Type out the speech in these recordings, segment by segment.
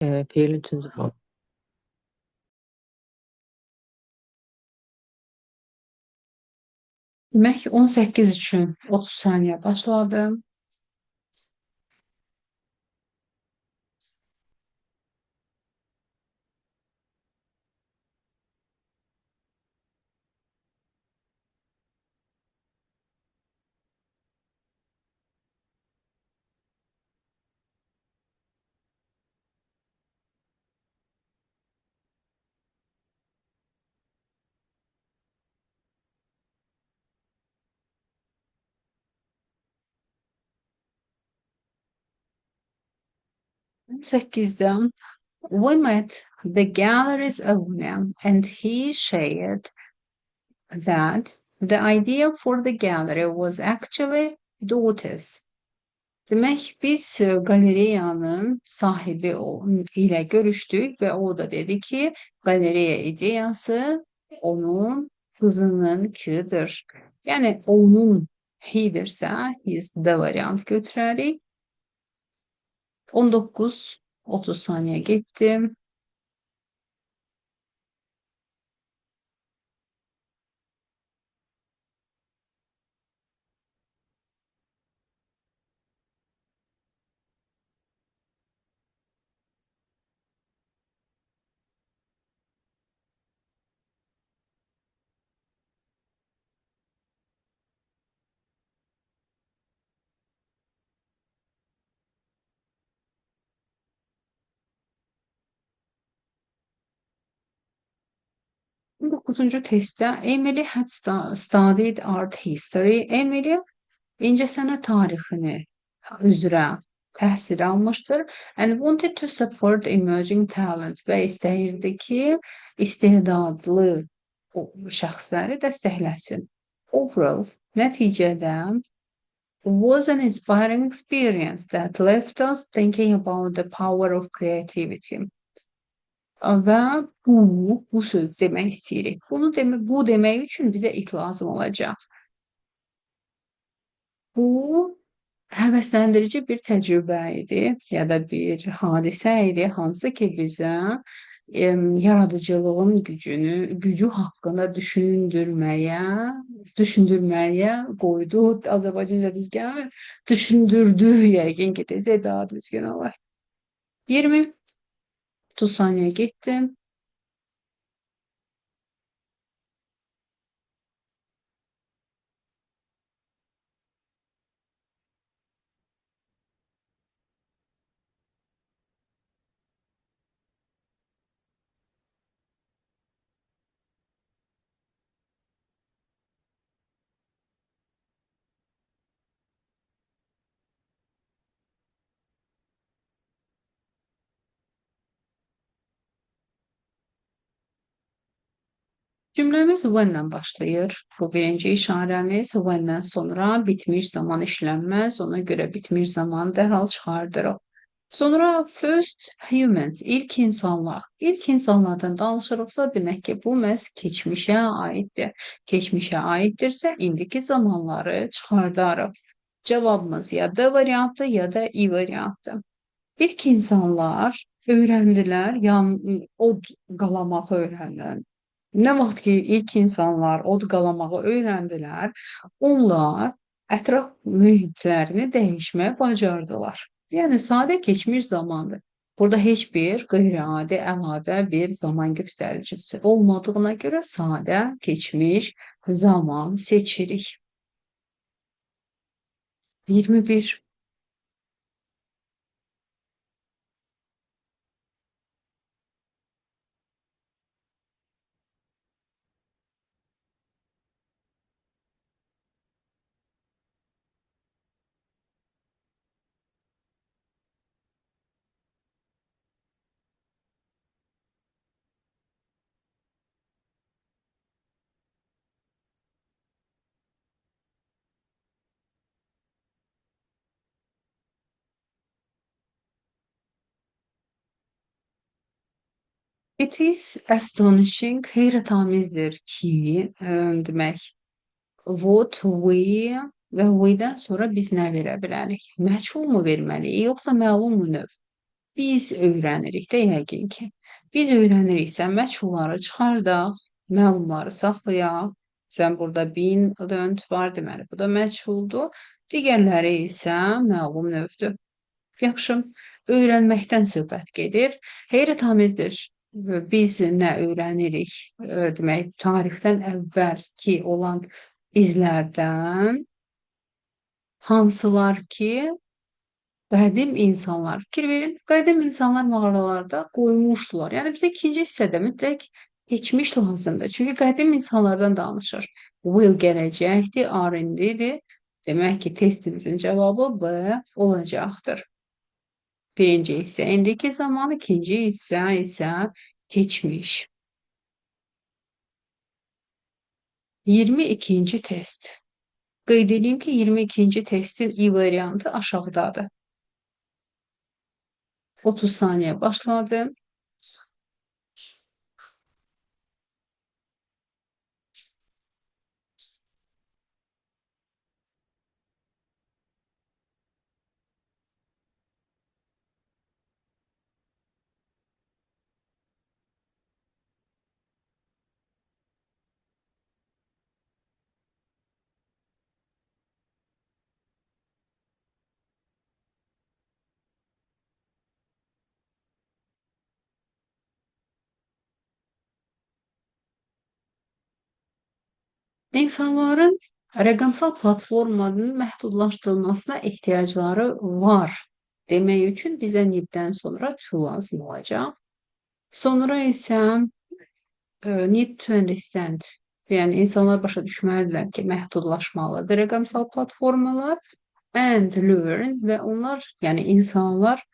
Fe'lin üçüncü form. Demək 18 üçün 30 saniyə başladı. 18-dən we met the gallery's owner and he shared that the idea for the gallery was actually daughter's. Demək, biz qalereyanın sahibi ilə görüşdük və o da dedi ki, qalereya ideyası onun qızınınkidir. Yəni, onun he-dirsə, his D variant götürərik. 19, 30 saniyə getdi. 9-cu testdə Emily had studied art history. Emily incəsənət tarixini üzrə təhsil almışdır and wanted to support emerging talent və istəyirdi ki, istedadlı o şəxsləri dəstəkləsin. Overall, nəticədə was an inspiring experience that left us thinking about the power of creativity. Və bu söz demək istəyirik. Bunu bu demək üçün bizə it lazım olacaq. Bu həvəsləndirici bir təcrübə idi ya da bir hadisə idi, hansı ki bizə yaradıcılığın gücü haqqında düşündürməyə qoydu. Azərbaycanca düz gəlmir. Düşündürdü yəqin ki, desək daha düzgün olar. 20 30 saniyə getdi. Cümləmiz when-lə başlayır. Bu birinci işarəmiz. When-dən sonra bitmiş zaman işlənməz. Ona görə bitmiş zamanı dərhal çıxardırıq. Sonra first humans, ilk insanlar. İlk insanlardan danışırıqsa, demək ki, bu məhz keçmişə aiddir. Keçmişə aiddirsə, indiki zamanları çıxardarıq. Cavabımız ya D variantı, ya da İ variantı. İlk insanlar öyrəndilər, od qalamağı öyrəndilər. Nə vaxt ki, ilk insanlar od qalamağı öyrəndilər, onlar ətraf mühitlərini dəyişməyi bacardılar. Yəni, sadə keçmiş zamandır. Burada heç bir qeyri-adi əlavə bir zaman göstəricisi olmadığına görə sadə keçmiş zaman seçirik. 21. It is astonishing, heyrətamizdir ki, demək, what we və we-dən sonra biz nə verə bilərik? Məchul mu verməliyik, yoxsa məlum mu növ? Biz öyrənirik də yəqin ki. Biz öyrəniriksə məchulları çıxardaq, məlumları saxlayaq. Sən burada been learned var, deməli bu da məchuldur. Digərləri isə məlum növdür. Yaxşı, öyrənməkdən söhbət gedir. Heyrətamizdir. Biz nə öyrənirik? Demək, tarixdən əvvəlki olan izlərdən hansılar ki, qədim insanlar, fikir verin, qədim insanlar mağaralarda qoymuşdular. Yəni, bizə ikinci hissədə mütləq keçmiş lazımdır. Çünki qədim insanlardan danışır. Will gələcəkdir, are indidir. Demək ki, testimizin cavabı B olacaqdır. Birinci hissə indiki zaman, ikinci hissə isə keçmiş. 22-ci test. Qeyd edeyim ki, 22-ci testin İ variantı aşağıdadır. 30 saniyə başladı. İnsanların rəqəmsal platformanın məhdudlaşdırılmasına ehtiyacları var demək üçün bizə need-dən sonra to lazım olacaq. Sonra isə need to understand, yəni insanlar başa düşməlidirlər ki, məhdudlaşmalıdır rəqəmsal platformalar and learn və onlar, yəni insanlar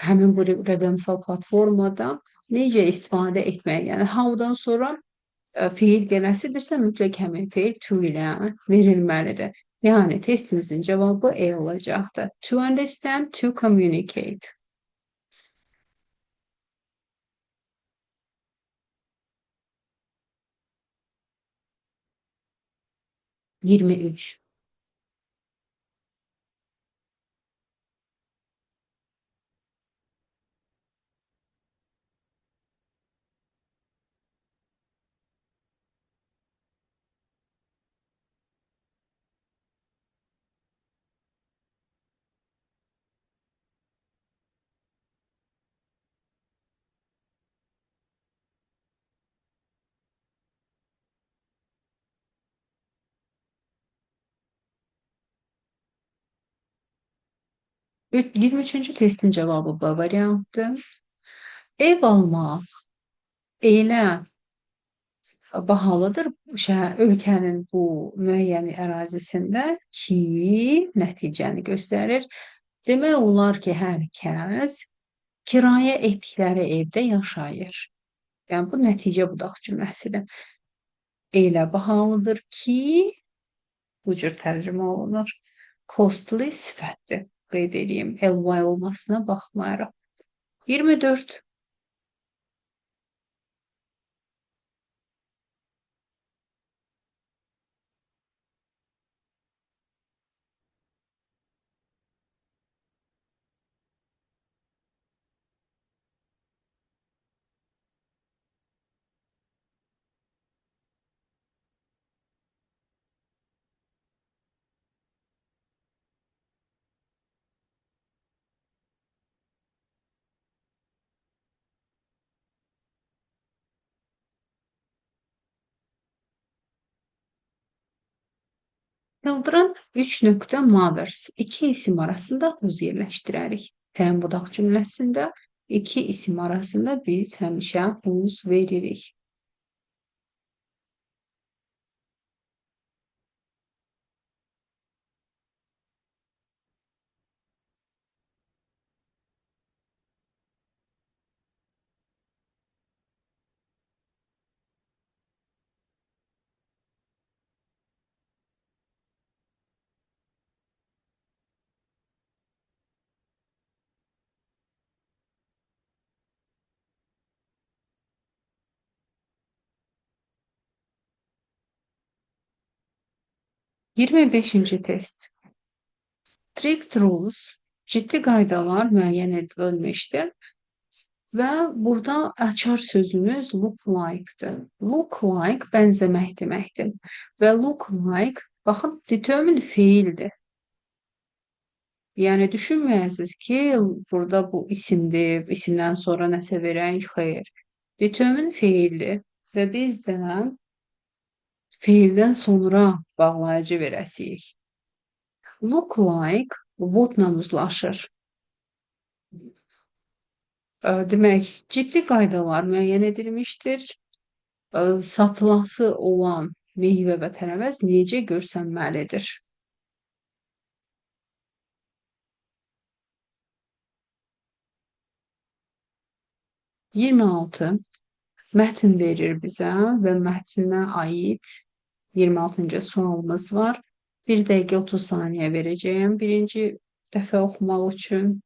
həmin bu rəqəmsal platformadan necə istifadə etmək, yəni how-dan sonra feil gələsidirsə, mütləq həmin feil to ilə verilməlidir. Yəni, testimizin cavabı E olacaqdır. To understand, to communicate. 23. 23-cü testin cavabı B variantıdır. Ev almaq elə bahalıdır ölkənin bu müəyyən ərazisində ki, nəticəni göstərir. Demək olar ki, hər kəs kirayə etdikləri evdə yaşayır. Yəni, bu nəticə budaq cümləsidir. Elə bahalıdır ki, bu cür tərcümə olunur. Costly sifətdir. Qeyd edeyim, ly olmasına baxmayaraq. 24. Children 3 nöqtə mothers. İki isim arasında whose yerləşdirərik. Təyin budaq cümləsində iki isim arasında biz həmişə whose veririk. 25-ci test. Strict rules Ciddi qaydalar müəyyən edilmişdir. Və burada açar sözümüz look like-dır. Look like bənzəmək deməkdir. Və look like, baxın, determine feildir. Yəni düşünməyəsiniz ki, burada bu isimdir, isimdən sonra nəsə verək, xeyr. Determine feildir və biz də feildən sonra bağlayıcı verəsiyik. Look like what-la uzlaşır. Demək, ciddi qaydalar müəyyən edilmişdir. Satılası olan meyvə və tərəvəz necə görsənməlidir? 26. Mətn verir bizə və mətnə aid 26-cı sualımız var. 1 dəqiqə 30 saniyə verəcəyəm birinci dəfə oxumaq üçün.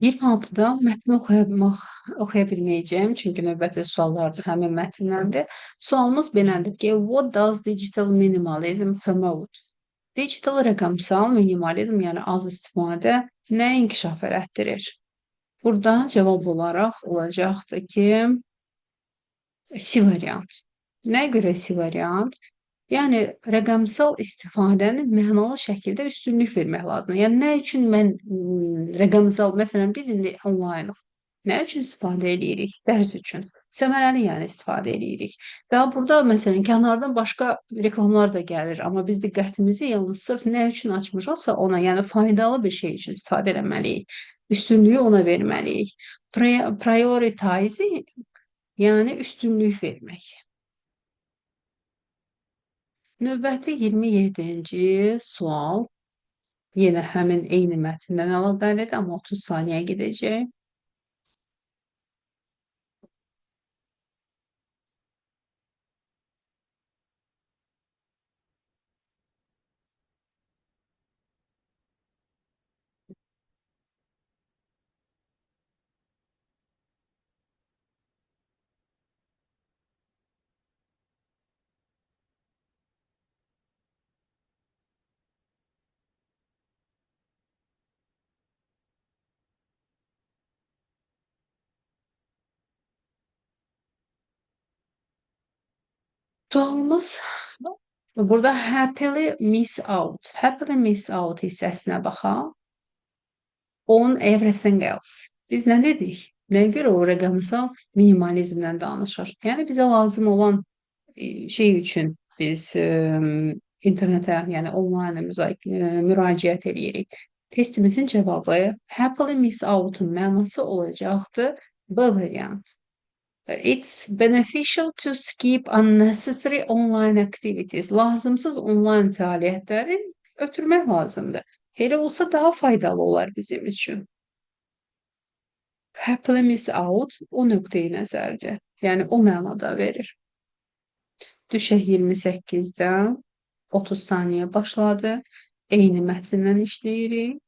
26-da mətni oxuya bilməyəcəyim, çünki növbəti suallar da həmin mətndəndir. Sualımız belədir ki, what does digital minimalism promote? Digital rəqəmsal minimalizm, yəni az istifadə nə inkişaf elətdirir? Burada cavab olaraq olacaqdır ki, C variant. Nəyə görə C variant? Yəni, rəqəmsal istifadəni mənalı şəkildə üstünlük vermək lazımdır. Yəni, nə üçün mən rəqəmsal, məsələn, biz indi onlaynıq. Nə üçün istifadə eləyirik? Dərs üçün. Səmərəli yəni istifadə eləyirik. Daha burada, məsələn, kənardan başqa reklamlar da gəlir, amma biz diqqətimizi yalnız sırf nə üçün açmışıqsa ona, yəni faydalı bir şey üçün istifadə eləməliyik. Üstünlüyü ona verməliyik. Prioritizing, yəni üstünlük vermək. Növbəti 27-ci sual yenə həmin eyni mətndən əlaqəlidir, amma 30 saniyə gedəcək. Sualımız burada happily miss out. Happily miss out hissəsinə baxaq. On everything else. Biz nə dedik? Nəyə görə o rəqəmsal minimalizmdən danışır? Yəni bizə lazım olan şey üçün biz internetə, yəni onlayn müraciət edirik. Testimizin cavabı happily miss out'un mənası olacaqdır B variant. It's beneficial to skip unnecessary online activities. Lazımsız online fəaliyyətləri ötürmək lazımdır. Elə olsa daha faydalı olar bizim üçün. Happily miss out o nöqteyi nəzərdir. Yəni o mənada verir. Düşək 28-də 30 saniyə başladı. Eyni mətndən işləyirik.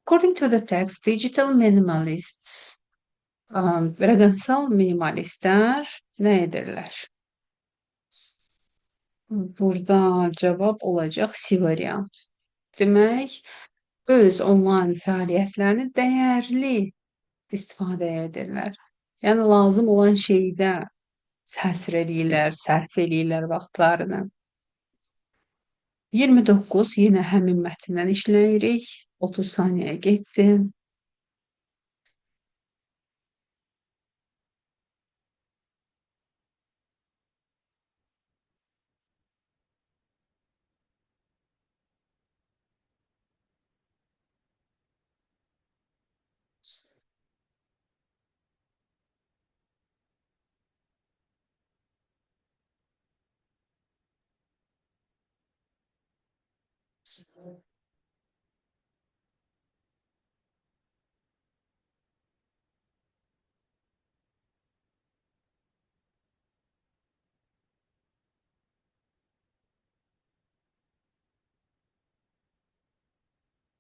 According to the text, digital minimalists, rəqəmsal minimalistlər nə edirlər? Burada cavab olacaq C variant. Demək, öz onlayn fəaliyyətlərini dəyərli istifadə edirlər. Yəni, lazım olan şeydə həsr eləyirlər, sərf eləyirlər vaxtlarını. 29, yenə həmin mətndən işləyirik. 30 saniyə getdi.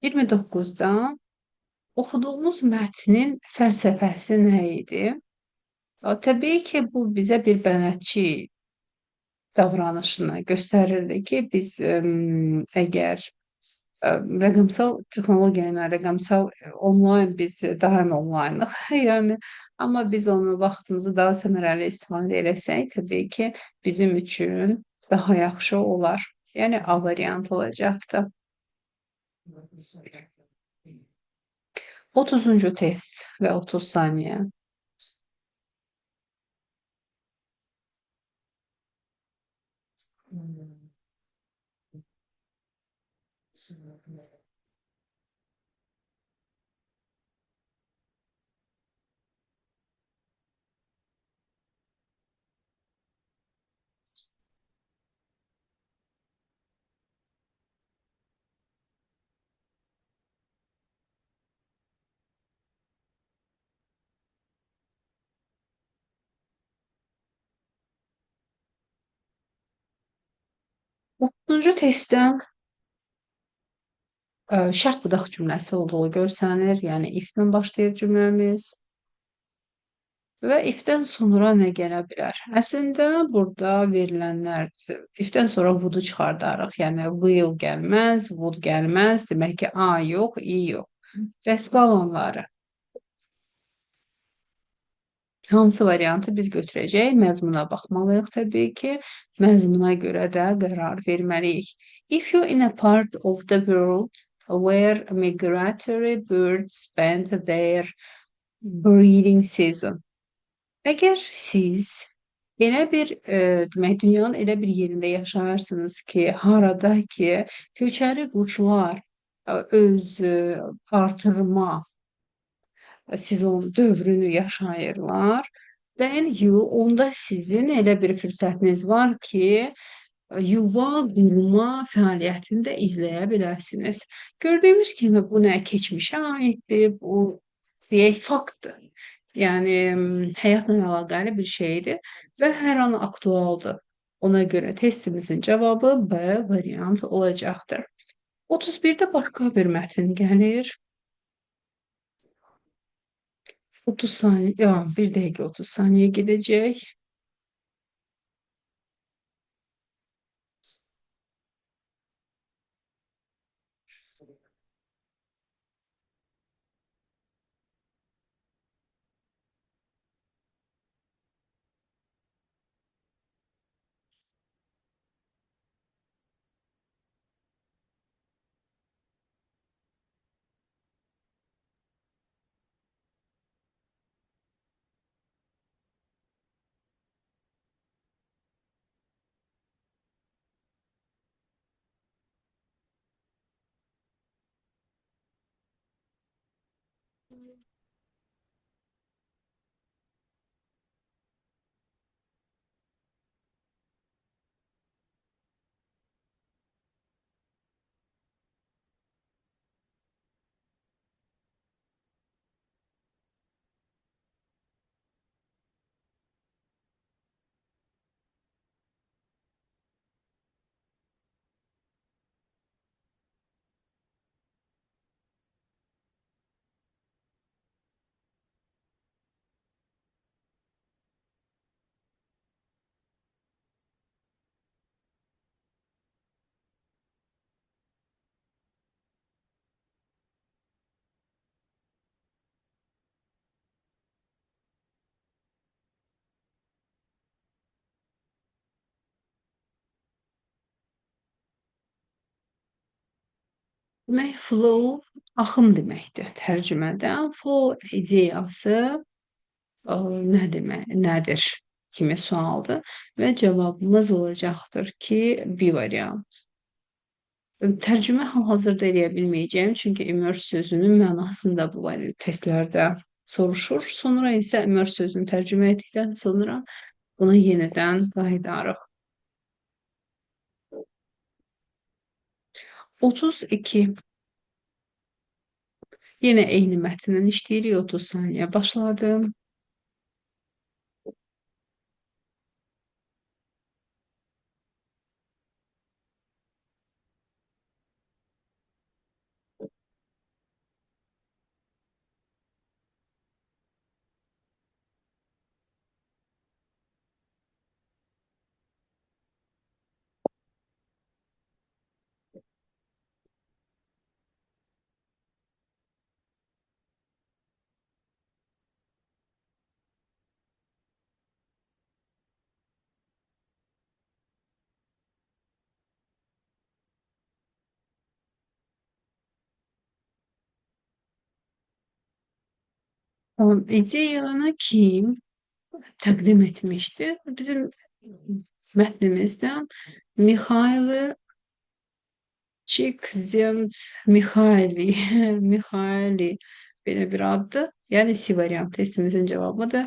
29-da oxuduğumuz mətnin fəlsəfəsi nə idi? Təbii ki, bu bizə bir bələdçi davranışını göstərirdi ki, biz əgər rəqəmsal texnologiya ilə, rəqəmsal onlayn, biz daim onlaynıq, yəni, amma biz onu vaxtımızı daha səmərəli istifadə eləsək, təbii ki, bizim üçün daha yaxşı olar. Yəni, A variantı olacaqdır. 30-cu test və 30 saniyə. 30-cu testdə şərt budaq cümləsi olduğu görsənir. Yəni, if-dən başlayır cümləmiz. Və if-dən sonra nə gələ bilər? Əslində, burada verilənlər, if-dən sonra would-u çıxardarıq. Yəni, will gəlməz, would gəlməz. Demək ki, A yox, I yox. Bəs qalanları? Hansı variantı biz götürəcəyik? Məzmuna baxmalıyıq təbii ki. Məzmuna görə də qərar verməliyik. If you're in a part of the world where migratory birds spend their breeding season. Əgər siz elə bir, demək, dünyanın elə bir yerində yaşayırsınız ki, harada ki, köçəri quşlar öz artırma sezon dövrünü yaşayırlar, then you, onda sizin elə bir fürsətiniz var ki, yuva qurma fəaliyyətini də izləyə bilərsiniz. Gördüyümüz kimi bu nə keçmişə aiddir, bu deyək faktdır. Yəni, həyatla əlaqəli bir şeydir və hər an aktualdır. Ona görə testimizin cavabı B variantı olacaqdır. 31-də başqa bir mətn gəlir. 30 saniyə, ya, 1 dəqiqə 30 saniyə gedəcək. Demək, flow axım deməkdir tərcümədə. Flow ideyası nə demək, nədir kimi sualdır və cavabımız olacaqdır ki, B variant. Tərcümə hal-hazırda eləyə bilməyəcəyim, çünki immerse sözünün mənasında bu variant testlərdə soruşur. Sonra isə immerse sözünü tərcümə etdikdən sonra buna yenidən qayıdarıq. 32. Yenə eyni mətndən işləyirik. 30 saniyə başladım. Tamam, ideyanı kim təqdim etmişdi? Bizim mətnimizdə Mixail Csikszentmihalyi, Mihaili belə bir addır. Yəni C variantı testimizin cavabıdır.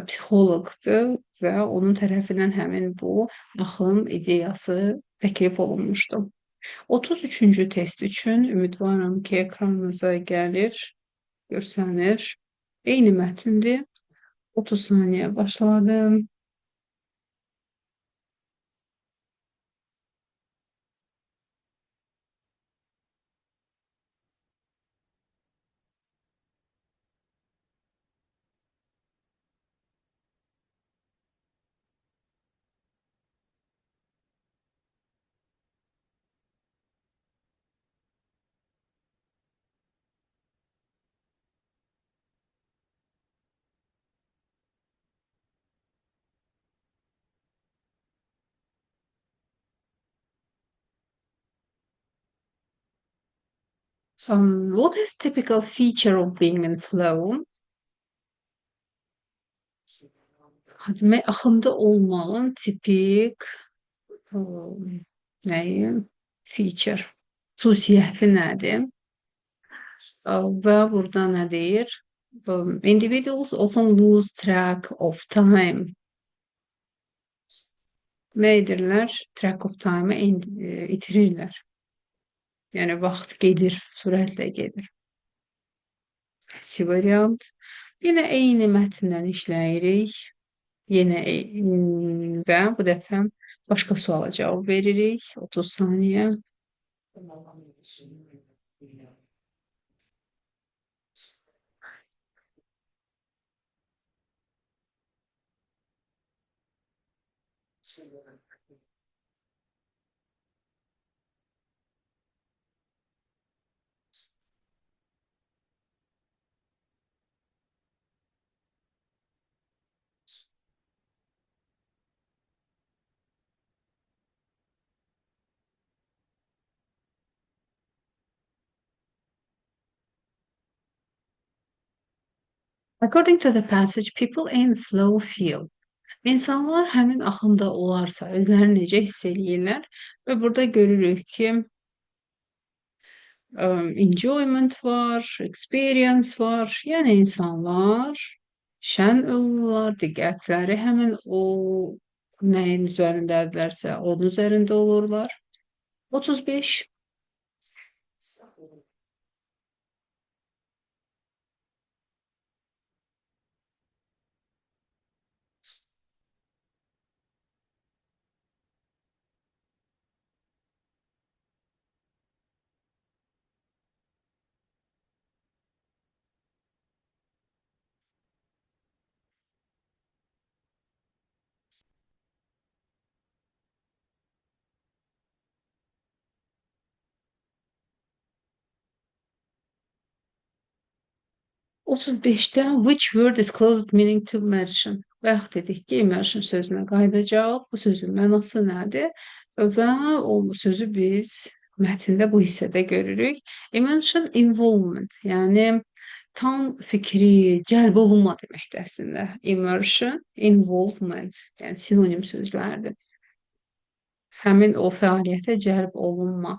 Psixoloqdur və onun tərəfindən həmin bu axım ideyası təklif olunmuşdu. 33-cü test üçün ümidvaram ki, ekranınıza gəlir, görsənir. Eyni mətndir. 30 saniyə başladım. What is typical feature of being in flow? Demək, axımda olmağın tipik nəyi? Feature, xüsusiyyəti nədir? Və burada nə deyir? Individuals often lose track of time. Nə edirlər? Track of time'ı itirirlər. Yəni, vaxt gedir, sürətlə gedir. C variant. Yenə eyni mətndən işləyirik. Yenə və bu dəfə başqa suala cavab veririk. 30 saniyə. According to the passage, people in flow feel. İnsanlar həmin axımda olarsa, özlərini necə hiss eləyirlər? Və burada görürük ki, Enjoyment var, experience var. Yəni insanlar şən olurlar, diqqətləri həmin o nəyin üzərindədirlərsə, onun üzərində olurlar. 35. 35-də which word is closest meaning to immersion? Bayaq dedik ki, immersion sözünə qayıdacaq. Bu sözün mənası nədir? Və o sözü biz mətndə bu hissədə görürük. Immersion involvement, yəni tam fikri, cəlb olunma deməkdir əslində. Immersion, involvement, yəni sinonim sözlərdir. Həmin o fəaliyyətə cəlb olunma.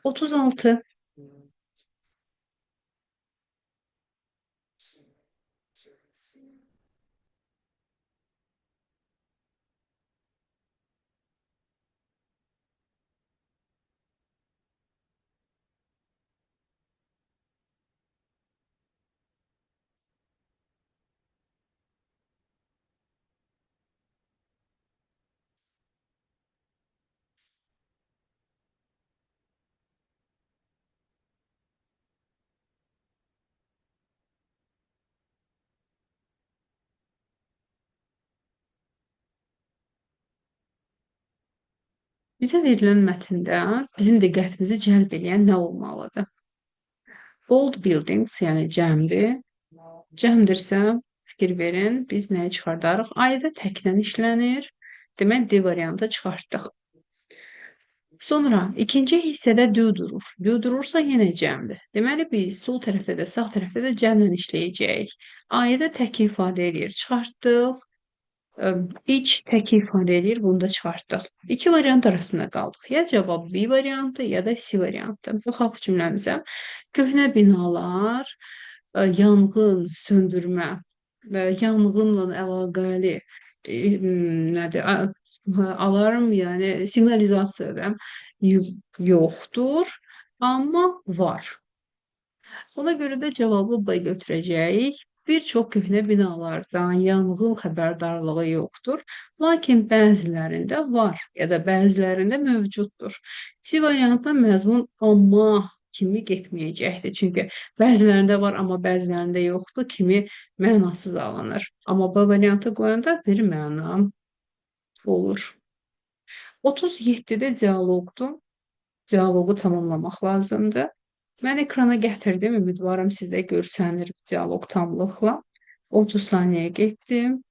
36. Bizə verilən mətndə bizim diqqətimizi cəlb eləyən nə olmalıdır? Old buildings, yəni cəmdir. Cəmdirsə, fikir verin, biz nəyi çıxardarıq? Ayda təklə işlənir. Demək, D variantı çıxartdıq. Sonra ikinci hissədə do durur. Do durursa yenə cəmdir. Deməli, biz sol tərəfdə də, sağ tərəfdə də cəmlə işləyəcəyik. Ayda tək ifadə eləyir. Çıxartdıq. Each tək ifadə eləyir, bunu da çıxartdıq. İki variant arasında qaldıq. Ya cavab B variantı, ya da C variantı. Baxaq cümləmizə. Köhnə binalar, yanğın söndürmə, yanğınla əlaqəli nədir? Alarm, yəni siqnalizasiyada yoxdur, amma var. Ona görə də cavabı B götürəcəyik. Bir çox köhnə binalardan yanğın xəbərdarlığı yoxdur, lakin bəzilərində var ya da bəzilərində mövcuddur. C variantında məzmun amma kimi getməyəcəkdir. Çünki bəzilərində var, amma bəzilərində yoxdur kimi mənasız alınır. Amma B variantı qoyanda bir məna olur. 37-də dialoqdur. Dialoqu tamamlamaq lazımdır. Mən ekrana gətirdim. Ümidvaram sizdə görsənir dialoq tamlıqla. 30 saniyə getdim.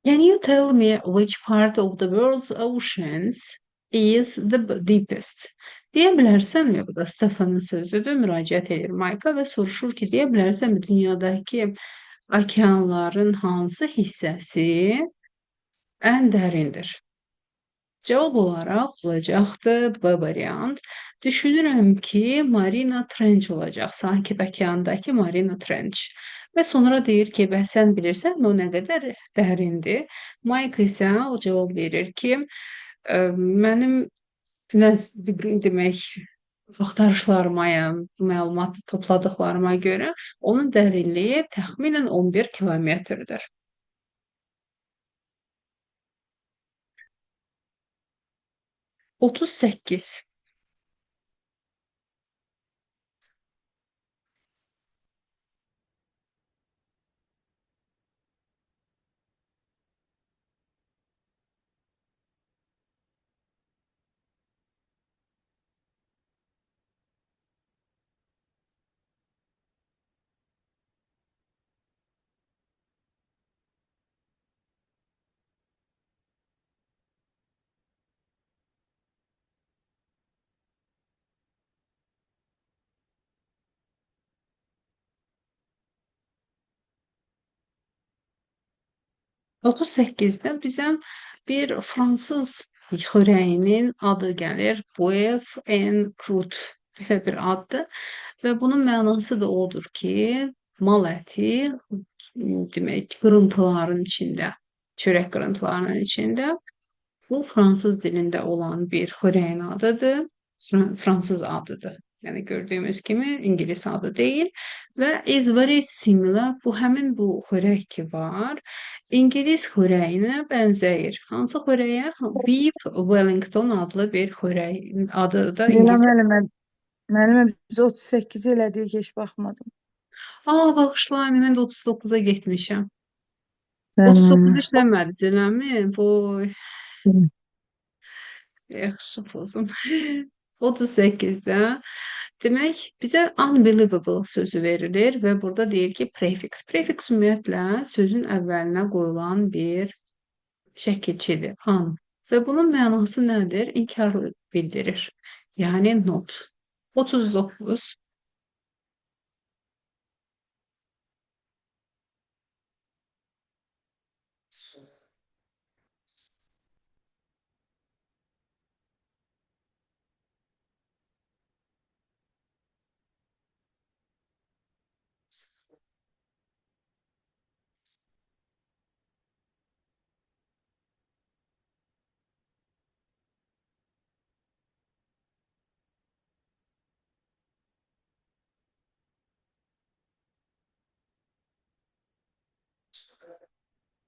Can you tell me which part of the world's oceans is the deepest? Deyə bilərsənmi? Bu da Stefanın sözüdür. Müraciət edir Mayka və soruşur ki, deyə bilərsənmi dünyadakı okeanların hansı hissəsi ən dərindir? Cavab olaraq olacaqdır B variant. Düşünürəm ki, Marina Trench olacaq. Sakit Okeandakı Marina Trench. Və sonra deyir ki, bəs sən bilirsənmi o nə qədər dərindir? Mike isə o cavab verir ki, mənim nə demək axtarışlarıma, yəni məlumat topladıqlarıma görə onun dərinliyi təxminən 11 kilometrdir. 38. 38-də bizə bir fransız xörəyinin adı gəlir. Boeuf en croûte. Belə bir addır. Və bunun mənası da odur ki, mal əti demək qırıntıların içində, çörək qırıntılarının içində. Bu fransız dilində olan bir xörəyin adıdır. Fransız adıdır. Yəni gördüyümüz kimi ingilis adı deyil və is very similar. Bu həmin bu xörək ki var, İngilis xörəyinə bənzəyir. Hansı xörəyə? Beef Wellington adlı bir xörək adı da Leyla İngiltərə. müəllimə, müəllimə biz 38 elədik, heç baxmadım. Aa, bağışlayın, mən də 39-a getmişəm. 39 işləmədiniz eləmi? Boy, yaxşı pozum. 38-də demək bizə unbelievable sözü verilir və burada deyir ki, prefix. Prefix ümumiyyətlə sözün əvvəlinə qoyulan bir şəkilçidir. Un. Və bunun mənası nədir? İnkar bildirir. Yəni not. 39.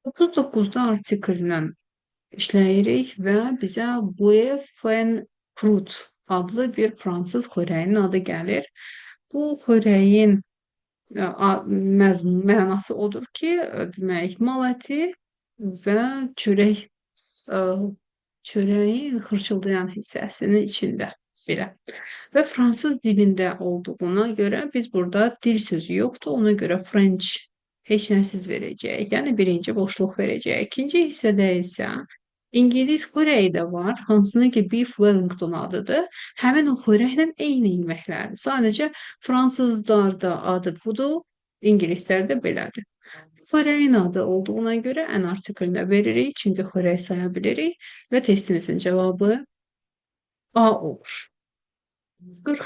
39-da artikellə işləyirik və bizə Boeuf adlı bir fransız xörəyinin adı gəlir. Bu xörəyin mənası odur ki, demək, mal əti və çörəyin xırçıldayan hissəsinin içində belə. Və fransız dilində olduğuna görə biz burada dil sözü yoxdur. Ona görə French heç nəsiz verəcəyik. Yəni birinci boşluq verəcəyik. İkinci hissədə isə İngilis xörəyi də var, hansını ki Beef Wellington adıdır. Həmin o xörəklə eyni yeməklərdir. Sadəcə fransızlarda adı budur, ingilislərdə belədir. Xörəyin adı olduğuna görə N artikelini veririk, çünki xörək saya bilirik və testimizin cavabı A olur. 40.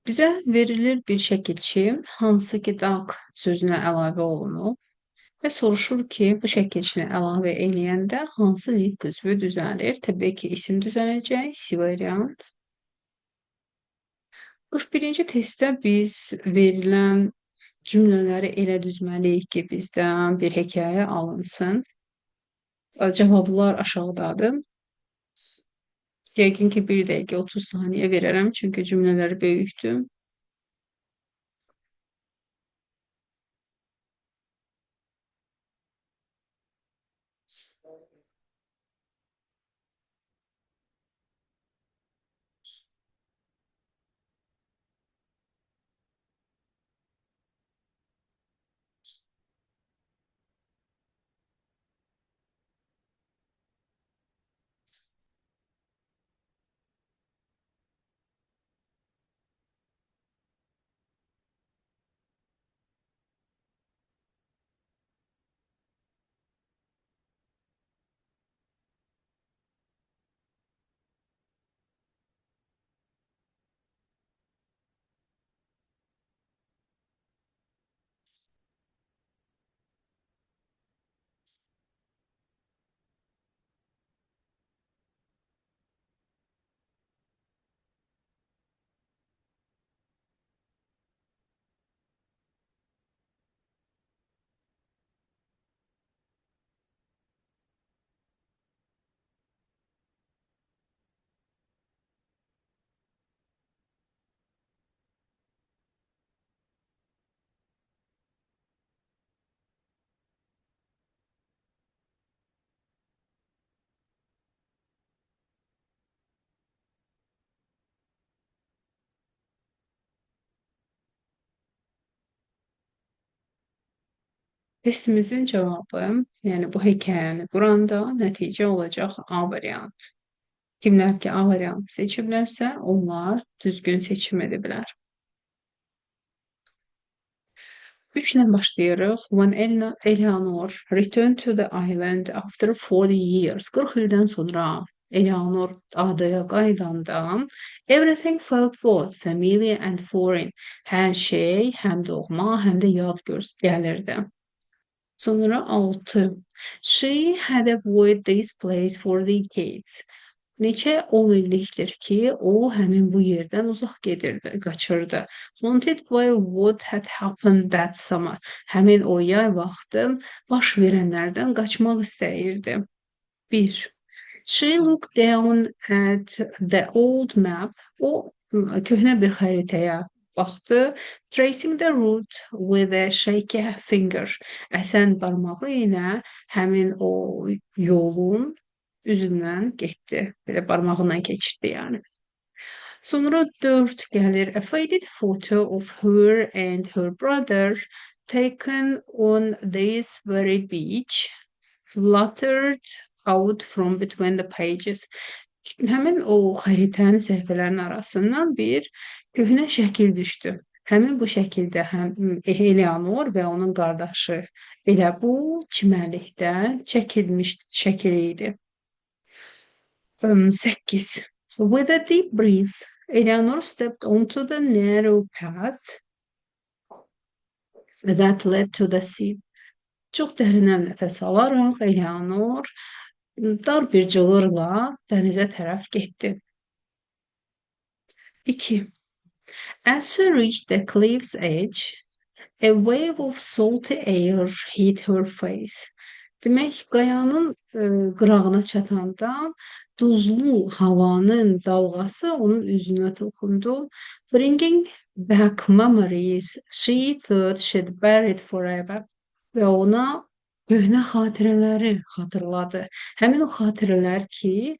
Bizə verilir bir şəkilçi, hansı ki duck sözünə əlavə olunub və soruşur ki, bu şəkilçini əlavə eləyəndə hansı nitq üzvü düzəlir? Təbii ki, isim düzələcək, C variant. 41-ci testdə biz verilən cümlələri elə düzməliyik ki, bizdən bir hekayə alınsın. Cavablar aşağıdadır. Yəqin ki, 1 dəqiqə 30 saniyə verərəm, çünki cümlələr böyükdür. Testimizin cavabı, yəni bu hekayəni quranda nəticə olacaq A variantı. Kimlər ki A variantı seçiblərsə, onlar düzgün seçim ediblər. 3 ilə başlayırıq. When Eleanor returned to the island after 40 years. 40 ildən sonra Eleanor adaya qayıdanda everything felt both familiar and foreign. Hər şey həm doğma, həm də yad gəlirdi. Sonra 6. She had avoided this place for decades. Neçə 10 illikdir ki, o həmin bu yerdən uzaq gedirdi, qaçırdı. Haunted by what had happened that summer. Həmin o yay vaxtı baş verənlərdən qaçmaq istəyirdi. 1. She looked down at the old map. O köhnə bir xəritəyə baxdı. Tracing the route with a shaky finger. Əsən barmağı ilə həmin o yolun üzündən getdi. Belə barmağından keçirdi yəni. Sonra 4 gəlir. A faded photo of her and her brother taken on this very beach fluttered out from between the pages. Həmin o xəritənin səhifələrinin arasından bir köhnə şəkil düşdü. Həmin bu şəkildə həm Eleanor və onun qardaşı elə bu çimərlikdə çəkilmiş şəkil idi. 8. With a deep breath, Eleanor stepped onto the narrow path that led to the sea. Çox dərindən nəfəs alaraq Eleanor dar bir cığırla dənizə tərəf getdi. 2. As she reached the cliff's edge, a wave of salty air hit her face. Demək, qayanın qırağına çatanda duzlu havanın dalğası onun üzünə toxundu. Bringing back memories she thought she'd buried forever. Və ona köhnə xatirələri xatırladı. Həmin o xatirələr ki,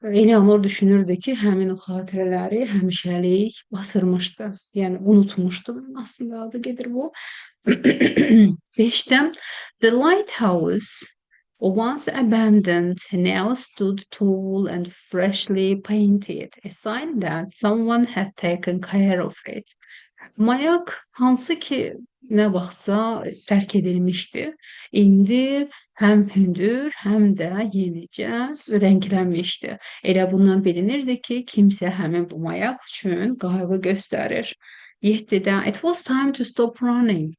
Eleanor düşünürdü ki, həmin o xatirələri həmişəlik basırmışdı. Yəni unutmuşdu. Aslında adı gedir bu. 5-də The lighthouse, once abandoned, now stood tall and freshly painted, a sign that someone had taken care of it. Mayak hansı ki nə vaxtsa tərk edilmişdi, indi həm hündür, həm də yenicə rənglənmişdi. Elə bundan bilinirdi ki, kimsə həmin bu mayak üçün qayğı göstərir. 7-də It was time to stop running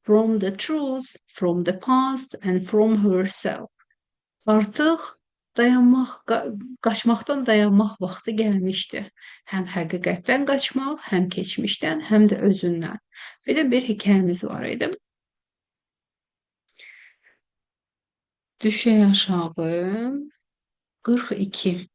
from the truth, from the past and from herself. Artıq dayanmaq, qaçmaqdan dayanmaq vaxtı gəlmişdi. Həm həqiqətdən qaçmaq, həm keçmişdən, həm də özündən. Belə bir hekayəmiz var idi. Düşək aşağı. 42.